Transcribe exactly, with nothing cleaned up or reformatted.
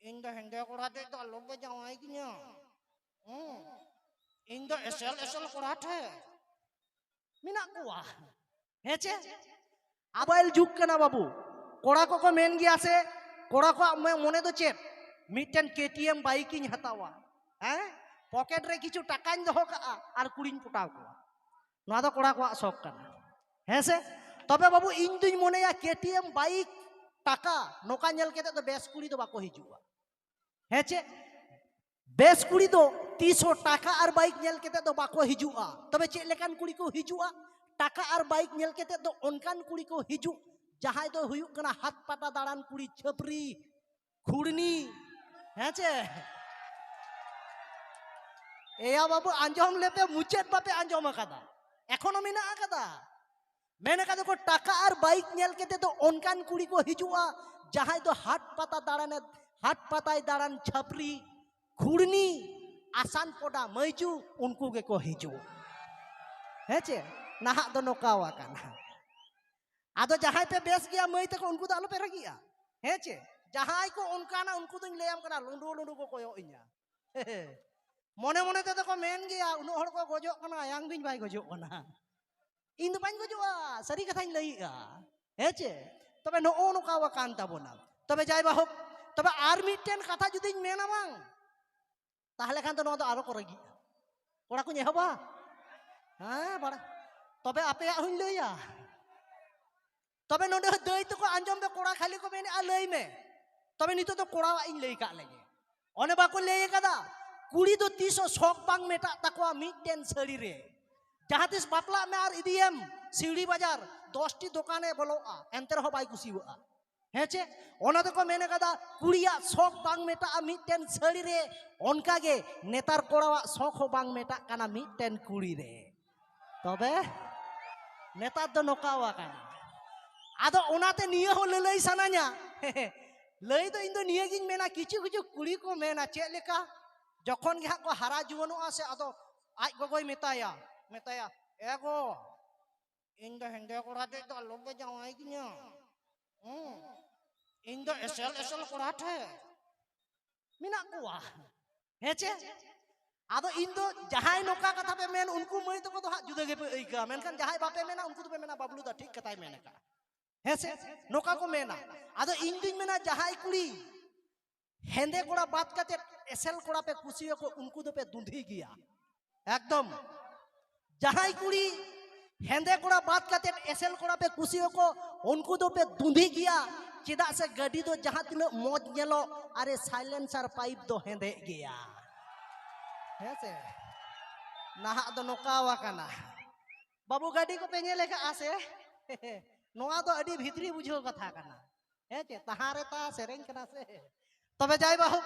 ᱤᱧ ᱫᱚ ᱦᱮᱸᱫᱮ ᱠᱚᱲᱟ ᱴᱷᱮᱡ ᱫᱚ ᱟᱞᱚᱯᱮ ᱡᱟᱶᱟᱭ ᱠᱤᱧᱟ᱾ ᱦᱩᱸ᱾ ᱤᱧ ᱫᱚ ᱮᱥᱮᱞ ᱮᱥᱮᱞ ᱠᱚᱲᱟ ᱴᱷᱮᱡ ᱢᱮᱱᱟᱜ ᱠᱚᱣᱟ᱾ ᱦᱮᱸ ᱪᱮ? ᱟᱵᱟᱭᱮᱞ ᱡᱩᱜᱽ ᱠᱟᱱᱟ ᱵᱟᱹᱵᱩ᱾ ᱠᱚᱲᱟ ᱠᱚᱠᱚ ᱢᱮᱱ ᱜᱮᱭᱟ ᱥᱮ, ᱠᱚᱲᱟ ᱠᱚᱣᱟᱜ ᱢᱚ-, ᱢᱚᱱᱮ ᱫᱚ ᱪᱮᱫ? ᱢᱤᱫᱴᱮᱱ ᱠᱮᱴᱤᱮᱢ ᱵᱟᱭᱤᱠ ᱤᱧ ᱦᱟᱛᱟᱣᱟ, ᱦᱮᱸ, ᱯᱚᱠᱮᱴ ᱨᱮ ᱠᱤᱪᱷᱩ ᱴᱟᱠᱟᱧ ᱫᱚᱦᱚ ᱠᱟᱜᱼᱟ ᱟᱨ ᱠᱩᱲᱤᱧ ᱯᱚᱴᱟᱣ ᱠᱚᱣᱟ᱾ ᱱᱚᱣᱟ ᱫᱚ ᱠᱚᱲᱟ ᱠᱚᱣᱟᱜ ᱥᱚᱠ ᱠᱟᱱᱟ, ᱦᱮᱸ ᱥᱮ? ᱛᱚᱵᱮ ᱵᱟᱹᱵᱩ, ᱤᱧ ᱫᱩᱧ ᱢᱚᱱᱮᱭᱟ ᱠᱮᱴᱤᱮᱢ ᱵᱟᱭᱤᱠ, ᱴᱟᱠᱟ, ᱱᱚᱝᱠᱟ ᱧᱮᱞ ᱠᱟᱛᱮ ᱫᱚ ᱵᱮᱥ ᱠᱩᱲᱤ ᱫᱚ ᱵᱟᱠᱚ ᱦᱤᱡᱩᱜᱼᱟ᱾ ᱦᱮᱸ ᱪᱮ? ᱵᱮᱥ ᱠᱩᱲᱤ ᱫᱚ ᱛᱤᱥ ᱦᱚᱸ ᱴᱟᱠᱟ ᱟᱨ ᱵᱟᱭᱤᱠ ᱧᱮᱞ ᱠᱟᱛᱮ ᱫᱚ ᱵᱟᱠᱚ ᱦᱤᱡᱩᱜᱼᱟ᱾ ᱛᱚᱵᱮ ᱪᱮᱫ ᱞᱮᱠᱟᱱ ᱠᱩᱲᱤ ᱠᱚ ᱦᱤᱡᱩᱜᱼᱟ? ᱴᱟᱠᱟ ᱟᱨ ᱵᱟᱭᱤᱠ ᱧᱮᱞ ᱠᱟᱛᱮ ᱫᱚ ᱚᱱᱠᱟᱱ ᱠᱩᱲᱤ ᱠᱚ ᱦᱤᱡᱩᱜ, ᱡᱟᱦᱟᱸᱭ ᱫᱚ ᱦᱩᱭᱩᱜ ᱠᱟᱱᱟ ᱦᱟᱛ ᱯᱟᱛᱟ ᱫᱟᱬᱟᱱ ᱠᱩᱲᱤ, ᱪᱷᱟᱹᱯᱨᱤ, ᱜᱷᱩᱲᱱᱤ᱾ ᱦᱮᱸ ᱪᱮ? ᱮᱭᱟ ᱵᱟᱹᱵᱩ, ᱟᱸᱡᱚᱢ ᱞᱮᱯᱮ, ᱢᱩᱪᱟᱹᱫ ᱵᱟᱯᱮ ᱟᱸᱡᱚᱢ ᱟᱠᱟᱫᱟ, ᱮᱠᱷᱚᱱᱳ ᱢᱮᱱᱟᱜ ᱟᱠᱟᱫᱟ᱾ ᱢᱮᱱ ᱟᱠᱟᱫᱟ ᱠᱚ, ᱴᱟᱠᱟ ᱟᱨ ᱵᱟᱭᱤᱠ ᱧᱮᱞ ᱠᱟᱛᱮ ᱫᱚ ᱚᱱᱠᱟᱱ ᱠᱩᱲᱤ ᱠᱚ ᱦᱤᱡᱩᱜᱼᱟ, ᱡᱟᱦᱟᱸᱭ ᱫᱚ ᱦᱟᱴ ᱯᱟᱛᱟ ᱫᱟᱬᱟᱱᱮ, ᱦᱟᱴ ᱯᱟᱛᱟᱭ ᱫᱟᱬᱟᱱ, ᱪᱷᱟᱹᱯᱨᱤ, ᱜᱷᱩᱲᱱᱤ, ᱟᱥᱟᱱ ᱯᱚᱰᱟ, ᱢᱟᱹᱭᱡᱩ, ᱩᱱᱠᱩ ᱜᱮᱠᱚ ᱦᱤᱡᱩᱜ᱾ ᱦᱮᱸ ᱪᱮ? ᱱᱟᱦᱟᱜ ᱫᱚ ᱱᱚᱝᱠᱟ ᱟᱠᱟᱱᱟ᱾ ᱟᱫᱚ ᱡᱟᱦᱟᱸᱭ ᱯᱮ ᱵᱮᱥ ᱜᱮᱭᱟ ᱢᱟᱹᱭ ᱛᱟᱠᱚ, ᱩᱱᱠᱩ ᱫᱚ ᱟᱞᱚᱯᱮ ᱨᱟᱹᱜᱤᱜᱼᱟ᱾ ᱦᱮᱸ ᱪᱮ? ᱡᱟᱦᱟᱸᱭ ᱠᱚ ᱚᱱᱠᱟᱱᱟ, ᱩᱱᱠᱩ ᱫᱚᱧ ᱞᱟᱹᱭᱟᱢ ᱠᱟᱱᱟ, ᱞᱩᱸᱰᱩ ᱞᱩᱸᱰᱩ ᱠᱚ ᱠᱚᱭᱚᱜ ᱤᱧᱟ᱾ ᱢᱚᱱᱮ ᱢᱚᱱᱮ ᱛᱮᱫᱚ ᱠᱚ ᱢᱮᱱ ᱜᱮᱭᱟ, ᱩᱱᱟᱹᱜ ᱦᱚᱲ ᱠᱚ ᱜᱚᱡᱚᱜ ᱠᱟᱱᱟ, ᱟᱭᱟᱝ ᱫᱩᱧ ᱵᱟᱭ ᱜᱚᱡᱚᱜ ᱠᱟᱱᱟ᱾ ᱤᱧ ᱫᱚ ᱵᱟᱹᱧ ᱜᱚᱡᱚᱜᱼᱟ, ᱥᱟᱹᱨᱤ ᱠᱟᱛᱷᱟᱧ ᱞᱟᱹᱭᱮᱜᱼᱟ᱾ ᱦᱮᱸ ᱪᱮ? ᱛᱚᱵᱮ ᱱᱚᱜᱼᱚ ᱱᱚᱝᱠᱟ ᱟᱠᱟᱱ ᱛᱟᱵᱚᱱᱟ᱾ ᱛᱚᱵᱮ ᱡᱟᱭ ᱵᱟ ᱦᱳᱠ, ᱛᱚᱵᱮ ᱟᱨ ᱢᱤᱫᱴᱮᱱ ᱠᱟᱛᱷᱟ ᱡᱩᱫᱤᱧ ᱢᱮᱱᱟ ᱵᱟᱝ, ᱛᱟᱦᱞᱮ ᱠᱷᱟᱱ ᱫᱚ ᱱᱚᱣᱟ ᱫᱚ ᱟᱨᱚ ᱠᱚ ᱨᱟᱹᱜᱤᱜᱼᱟ᱾ ᱠᱚᱲᱟ ᱠᱚᱧ ᱮᱦᱚᱵᱟ? ᱦᱮᱸ, ᱵᱟᱲᱟ-, ᱛᱚᱵᱮ ᱟᱯᱮᱭᱟᱜ ᱦᱚᱸᱧ ᱞᱟᱹᱭᱟ᱾ ᱛᱚᱵᱮ ᱱᱚᱰᱮ ᱦᱚᱸ ᱫᱟᱹᱭ ᱛᱟᱠᱚ ᱟᱸᱡᱚᱢ ᱯᱮ, ᱠᱚᱲᱟ ᱠᱷᱟᱹᱞᱤ ᱠᱚ ᱢᱮᱱᱮᱜᱼᱟ, ᱞᱟᱹᱭ ᱢᱮ᱾ ᱛᱚᱵᱮ ᱱᱤᱛᱚᱜ ᱫᱚ ᱠᱚᱲᱟᱣᱟᱜ ᱤᱧ ᱞᱟᱹᱭ ᱠᱟᱜ ᱞᱮᱜᱮ᱾ ᱚᱱᱮ ᱵᱟᱠᱚ ᱞᱟᱹᱭ ᱠᱟᱫᱟ, ᱠᱩᱲᱤ ᱫᱚ ᱛᱤᱥ ᱦᱚᱸ ᱥᱚᱠ ᱵᱟᱝ ᱢᱮᱴᱟᱜ ᱛᱟᱠᱚᱣᱟ ᱢᱤᱫᱴᱮᱱ ᱥᱟᱹᱲᱤ ᱨᱮ᱾ ᱡᱟᱦᱟᱸ ᱛᱤᱥ ᱵᱟᱯᱞᱟᱜ ᱢᱮ ᱟᱨ ᱤᱫᱤᱭᱮᱢ ᱥᱤᱣᱲᱤ ᱵᱟᱡᱟᱨ, ᱫᱚᱥᱴᱤ ᱫᱚᱠᱟᱱᱮ ᱵᱚᱞᱚᱜᱼᱟ, ᱮᱱᱛᱮ ᱨᱮᱦᱚᱸ ᱵᱟᱭ ᱠᱩᱥᱤᱣᱟᱜᱼᱟ᱾ ᱦᱮᱸ ᱪᱮ? ᱚᱱᱟ ᱫᱚᱠᱚ ᱢᱮᱱ ᱠᱟᱫᱟ, ᱠᱩᱲᱤᱭᱟᱜ ᱥᱚᱠ ᱵᱟᱝ ᱢᱮᱴᱟᱜᱼᱟ ᱢᱤᱫᱴᱮᱱ ᱥᱟᱹᱲᱤ ᱨᱮ, ᱚᱱᱠᱟ ᱜᱮ ᱱᱮᱛᱟᱨ ᱠᱚᱲᱟᱣᱟᱜ ᱥᱚᱠ ᱦᱚᱸ ᱵᱟᱝ ᱢᱮᱴᱟᱜ ᱠᱟᱱᱟ ᱢᱤᱫᱴᱮᱱ ᱠᱩᱲᱤ ᱨᱮ᱾ ᱛᱚᱵᱮ ᱱᱮᱛᱟᱨ ᱫᱚ ᱱᱚᱝᱠᱟ ᱟᱠᱟᱱᱟ᱾ ᱟᱫᱚ ᱚᱱᱟᱛᱮ ᱱᱤᱭᱟᱹ ᱦᱚᱸ ᱞᱟᱹᱞᱟᱹᱭ ᱥᱟᱱᱟᱧᱟ᱾ ᱞᱟᱹᱭ ᱫᱚ ᱤᱧ ᱫᱚ ᱱᱤᱭᱟᱹ ᱜᱤᱧ ᱢᱮᱱᱟ, ᱠᱤᱪᱷᱩ ᱠᱤᱪᱷᱩ ᱠᱩᱲᱤ ᱠᱚ ᱢᱮᱱᱟ ᱪᱮᱫ ᱞᱮᱠᱟ, ᱡᱚᱠᱷᱚᱱ ᱜᱮ ᱦᱟᱸᱜ ᱠᱚ ᱦᱟᱨᱟ ᱡᱩᱣᱟᱹᱱᱚᱜᱼᱟ ᱥᱮ, ᱟᱫᱚ ᱟᱡ ᱜᱚᱜᱚᱭ ᱢᱮᱛᱟᱭᱟ, ᱢᱮᱛᱟᱭᱟ, "ᱮ ᱜᱚ, ᱤᱧ ᱫᱚ ᱦᱮᱸᱫᱮ ᱠᱚᱲᱟ ᱴᱷᱮᱡ ᱫᱚ ᱟᱞᱚᱯᱮ ᱡᱟᱶᱟᱭ ᱠᱤᱧᱟ᱾ ᱦᱩᱸ, ᱤᱧ ᱫᱚ ᱮᱥᱮᱞ ᱮᱥᱮᱞ ᱠᱚᱲᱟ ᱴᱷᱮᱡ, ᱢᱮᱱᱟᱜ ᱠᱚᱣᱟ᱾ ᱦᱮᱸ ᱪᱮ? ᱟᱫᱚ ᱤᱧ ᱫᱚ ᱡᱟᱦᱟᱸᱭ ᱱᱚᱝᱠᱟ ᱠᱟᱛᱷᱟ ᱯᱮ ᱢᱮᱱ, ᱩᱱᱠᱩ ᱢᱟᱹᱭ ᱛᱟᱠᱚ ᱫᱚ ᱦᱟᱸᱜ ᱡᱩᱫᱟᱹ ᱜᱮᱯᱮ ᱟᱹᱭᱠᱟᱹᱣᱟ, ᱢᱮᱱᱠᱷᱟᱱ ᱡᱟᱦᱟᱸᱭ ᱵᱟᱯᱮ ᱢᱮᱱᱟ, ᱩᱱᱠᱩ ᱫᱚᱯᱮ ᱢᱮᱱᱟ, "ᱵᱟᱵᱞᱩ ᱫᱟ ᱴᱷᱤᱠ ᱠᱟᱛᱷᱟᱭ ᱢᱮᱱ ᱟᱠᱟᱫᱼᱟ", ᱦᱮᱸ ᱥᱮ? ᱱᱚᱝᱠᱟ ᱠᱚ ᱢᱮᱱᱟ᱾ ᱟᱫᱚ ᱤᱧ ᱫᱩᱧ ᱢᱮᱱᱟ, ᱡᱟᱦᱟᱸᱭ ᱠᱩᱲᱤ ᱦᱮᱸᱫᱮ ᱠᱚᱲᱟ ᱵᱟᱫ ᱠᱟᱛᱮ ᱮᱥᱮᱞ ᱠᱚᱲᱟ ᱯᱮ ᱠᱩᱥᱤᱭᱟᱠᱚ, ᱩᱱᱠᱩ ᱫᱚᱯᱮ ᱫᱩᱸᱫᱷᱤ ᱜᱮᱭᱟ᱾ ᱮᱠᱫᱚᱢ᱾ ᱡᱟᱦᱟᱸᱭ ᱠᱩᱲᱤ ᱦᱮᱸᱫᱮ ᱠᱚᱲᱟ ᱵᱟᱫ ᱠᱟᱛᱮ ᱮᱥᱮᱞ ᱠᱚᱲᱟ ᱯᱮ ᱠᱩᱥᱤᱭᱟᱠᱚ, ᱩᱱᱠᱩ ᱫᱚᱯᱮ ᱫᱩᱸᱫᱷᱤ ᱜᱮᱭᱟ᱾ ᱪᱮᱫᱟᱜ ᱥᱮ ᱜᱟᱹᱰᱤ ᱫᱚ ᱡᱟᱦᱟᱸ ᱛᱤᱱᱟᱹᱜ ᱢᱚᱡᱽ ᱧᱮᱞᱚᱜ, ᱟᱨᱮ silencer pipe ᱫᱚ ᱦᱮᱸᱫᱮᱜ ᱜᱮᱭᱟ᱾ ᱦᱮᱸ ᱥᱮ? ᱱᱟᱦᱟᱜ ᱫᱚ ᱱᱚᱝᱠᱟᱣ ᱟᱠᱟᱱᱟ᱾ ᱵᱟᱹᱵᱩ, ᱜᱟᱹᱰᱤ ᱠᱚᱯᱮ ᱧᱮᱞ ᱟᱠᱟᱫᱼᱟ ᱥᱮ? ᱱᱚᱣᱟ ᱫᱚ ᱟᱹᱰᱤ ᱵᱷᱤᱛᱨᱤ ᱵᱩᱡᱷᱟᱹᱣ ᱠᱟᱛᱷᱟ ᱠᱟᱱᱟ᱾ ᱦᱮᱸ ᱪᱮ? ᱛᱟᱦᱟᱸ ᱨᱮ ᱛᱟ ᱥᱮᱨᱮᱧ ᱠᱟᱱᱟ ᱥᱮ? ᱛᱚᱵᱮ ᱡᱟᱭ ᱵᱟᱦᱳᱠ,